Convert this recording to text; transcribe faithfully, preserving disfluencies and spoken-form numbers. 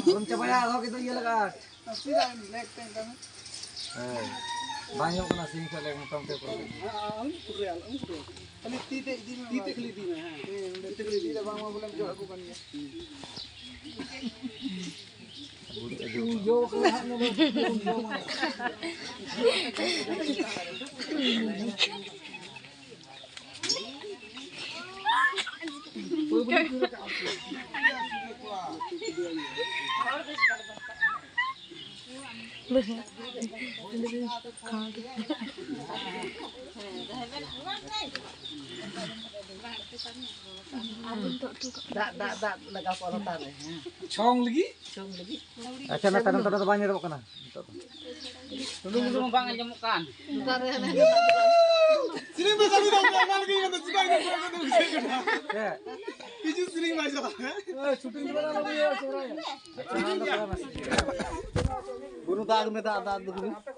ᱟᱞᱚᱢ ᱪᱟᱵᱟᱭᱟ, ᱟᱨᱦᱚᱸ ᱠᱤᱱᱛᱩ ᱤᱭᱟᱹ ᱞᱟᱜᱟᱜᱼᱟ᱾ ᱦᱮᱸ, ᱵᱟᱝ ᱧᱚᱜ ᱠᱟᱱᱟ, ᱥᱤᱧ ᱠᱷᱟᱡ ᱞᱮ ᱢᱚᱴᱟᱢᱩᱴᱤ ᱯᱩᱨᱟᱹ᱾ ᱟᱞᱚᱢ ᱯᱩᱨᱟᱹᱭᱟ, ᱟᱞᱚᱢ ᱯᱩᱨᱟᱹᱭᱟ᱾ ᱠᱷᱟᱹᱞᱤ ᱛᱤ ᱛᱮ ᱤᱫᱤ ᱢᱮ, ᱛᱤ ᱛᱮ ᱠᱷᱟᱹᱞᱤ ᱤᱫᱤ ᱢᱮ, ᱦᱮᱸ᱾ ᱛᱤ ᱛᱮ ᱠᱷᱟᱹᱞᱤ ᱤᱫᱤ ᱢᱮ᱾ ᱵᱟᱝ ᱢᱟ ᱵᱚᱞᱮᱢ ᱡᱚᱜ ᱟᱹᱜᱩ ᱠᱟᱱ ᱜᱮᱭᱟ᱾ ᱫᱟᱜ, ᱫᱟᱜ, ᱫᱟᱜ ᱞᱟᱜᱟᱣ ᱠᱚᱜᱼᱟ ᱞᱟᱛᱟᱨ ᱨᱮ, ᱦᱮᱸ᱾ ᱪᱷᱚᱝ ᱞᱟᱹᱜᱤᱫ? ᱪᱷᱚᱝ ᱞᱟᱹᱜᱤᱫ᱾ ᱟᱪᱪᱷᱟ, ᱚᱱᱟ ᱛᱟᱭᱱᱚᱢ ᱛᱟᱭᱱᱚᱢ ᱫᱚ ᱵᱟᱝ ᱧᱮᱞᱚᱜ ᱠᱟᱱᱟ ᱱᱤᱛᱚᱜ ᱫᱚ᱾ ᱥᱩᱱᱩᱢ ᱫᱚ ᱵᱟᱝ ᱟᱸᱡᱚᱢᱚᱜ ᱠᱟᱱ᱾ ᱞᱟᱛᱟᱨ ᱨᱮ ᱦᱟᱱᱮ ᱫᱟᱜ ᱫᱚ᱾ ᱥᱮᱨᱮᱧ ᱫᱚ ᱪᱟᱹᱞᱩ ᱫᱚ ᱚᱱᱟ ᱞᱟᱹᱜᱤᱫ ᱢᱮᱱᱫᱟ, ᱪᱮᱫᱟᱜ ᱤᱧ ᱫᱚ ᱵᱩᱡᱷᱟᱹᱣ ᱠᱟᱱᱟ? ᱪᱮᱫ? ᱠᱤᱪᱷᱩ ᱥᱮᱨᱮᱧ ᱵᱟᱭ ᱪᱟᱞᱟᱜ ᱠᱟᱱᱟ᱾ ᱮ, ᱥᱩᱴᱤᱝ ᱫᱚ ᱵᱟᱝ ᱦᱩᱭᱩᱜᱼᱟ, ᱥᱚᱦᱨᱟᱭ᱾ ᱟᱪᱪᱷᱟ, ᱚᱱᱟ ᱫᱚ ᱠᱟᱱᱟ᱾ ᱵᱩᱨᱩ ᱫᱟᱜ ᱢᱮ, ᱫᱟᱜ, ᱫᱟᱜ, ᱫᱟᱜ᱾